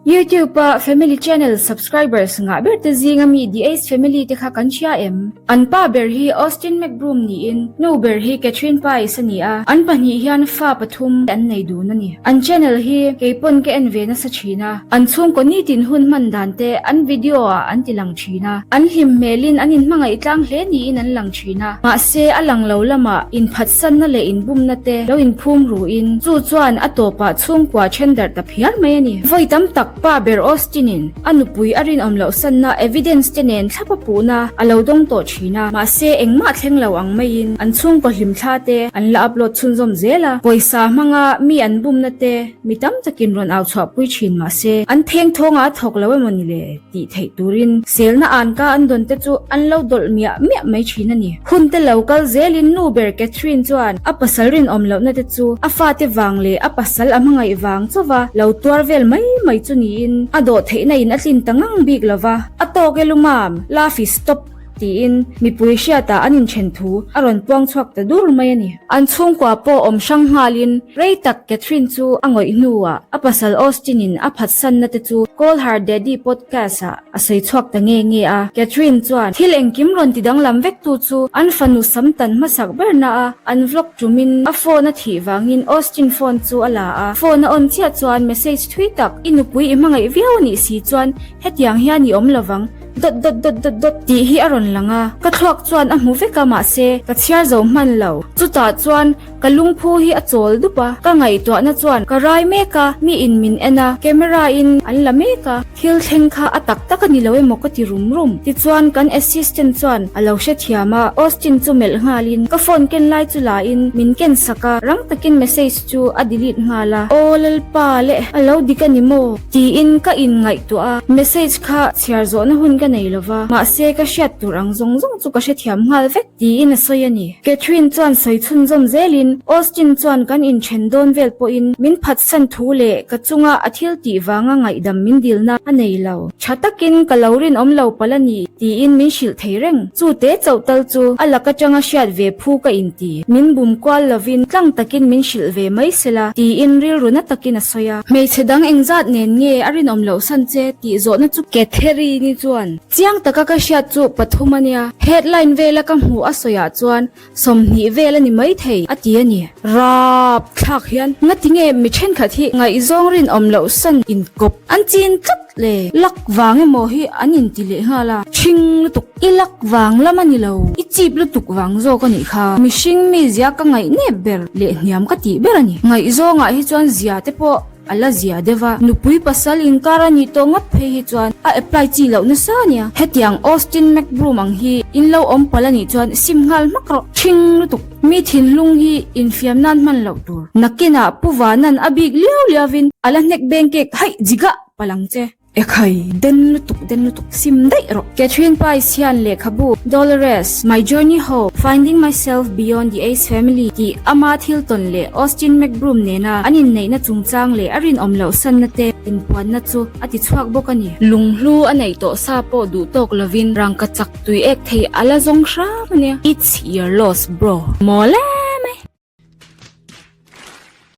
YouTube a Family Channel subscribers ngah ber te zinga mi The Ace Family te kha kan hria em? An pa ber hi Austin McBroom niin nu ber hi Catherine Pais a ni a, an pahnih hian fa pathum an nei dun a ni. An channel hi kei pawn ka en ve nasa thin a, an chhungkaw nitin hun hman dan te an video ah an ti lang thin a, an hlim hmelin an inhmangaih tlang hle niin an lang thin a, mahse a lang lo lamah inphatsanna leh inbumna te lo inphum ruin chu chuan a tawpah chhungkua then darh ta phiar mai a ni. Vawi tam tak pa ber Austin-in a nupui a rinawm loh sanna evidence te nen thlap a puhna a lo dawng tawh thin a, mahse engmah thleng lo ang maiin an chhungkaw hlimthla te an la upload chhunzawm zel a, pawisa hmanga mi an bumna te mi tam takin rawn au chhuahpui thin mahse an thengthawngah a thawk lo emaw ni le? Tih theih turin selna anka an dawn te chu an lo dawlh miah miah mai thin a ni. Hun te lo kal zelin nu ber Catherine chuan a pasal rinawm lohna te chu a fate vang leh a pasal a hmangaih vang chauva lo tuar vel mai mai chu niin a dawh theihna in a tlin ta ngang bik lova. A tawk e lumam, love is stop. Tiin mipui hriatah an inthen thu a rawn puang chhuak ta dur mai a ni. An chhungkua pawh awm hrang nghalin rei tak Catherine chu a ngawih hnuah a pasal Austin-in a phatsanna te chu Call Her Daddy podcast-ah a sawi chhuak ta nge nge a. Catherine chuan thil engkim rawn ti danglam vektu chu an fanu sam tan hmasak berna a an vlog tumin a phone a thih vangin Austin phone chu a la a, phone a on chiah chuan message thui tak i nupui i hmangaih viau a nih si chuan hetiang hian i awm lovang Dawt dawt dawt dawt dawt tih hi a rawn lang a, ka thluak chuan a hmu vek a mahse ka chhiar zo hman lo. Chutah chuan ka lungphu hi a chawl dup a, ka ngaihtuahna chuan ka rai mek a, mi in min en a, camera in an la mek a, thil thleng kha a tak tak a ni lo emaw ka ti rum rum. Tichuan kan assistant chuan a lo hrethiam a, Austin chu melh nghalin ka phone ken lai chu la in min ken sak a, rang takin message chu a delete nghal a, Aw Lalpa leh a lo dik a ni maw? Tiin ka inngaihtuah a, message kha chhiar zawhna hun ka nei lova, mahse ka hriat tur ang zawng zawng chu ka hrethiam nghal vek, tiin a sawi a ni. Catherine chuan sawi chhunzawm zelin, Austin chuan kan inthen dawn vel pawhin min phatsan thu leh ka chunga a thil tih vanga ngaihdam min dilna a nei lo. Tha takin ka lo rinawm lo palh a ni, tiin min hrilh thei reng. Chu te chauh tal chu a lak atanga hriat ve phu ka inti. Min bum kual lovin tlang takin min hrilh ve mai sela, tiin rilru na takin a sawi a. Hmeichhe dang engzat nen nge a rinawm loh san che tih zawhna chu Catherine-i chuan chiang taka ka hriat chu pathum a nia, headline vela ka hmuh a sawiah chuan 20 vel a ni maithei a ti a ni. Rap thlak hian ngati nge mi thenkhat hi ngaihzawng rinawm loh san inkawp an chin tlat le? Luck vang emaw hi an inti leh nghal a, ṭhing lutuk. I luck vang lam a ni lo, i chip lutuk vang zawk a nih kha. Mihring mi zia ka ngaih nep ber leh hniam ka tih ber a ni. Ngaihzawngah hi chuan zia te pawh a la zia deuh a, nupui pasal inkar a nih tawh ngawt phei hi chuan a apply chi loh nasa a nia. Hetiang Austin McBroom ang hi in lo awm palh a nih chuan sim nghal hmak rawh. Ṭhing lutuk. Mi thinlung hi infiam nan hman loh tur. Nakinah Pu Vanan a bik liau liauin a la hnek beng kek haih jigah palh ang che. Ekhai, den lutuk, den lutuk, sim daih rawh. Catherine Pais hian lehkhabu Dolores, My Journey Home, Finding Myself Beyond the Ace Family tih ama thil tawn leh Austin McBroom nena an inneihna chungchang leh a rinawm loh sanna te inpuanna chu a ti chhuak bawk a ni. Lunghlu a neih tawh sa pawh duh tawk lovin rangkachak tui ek thei a la zawng hram a nia. It's your loss bro. Mawl e!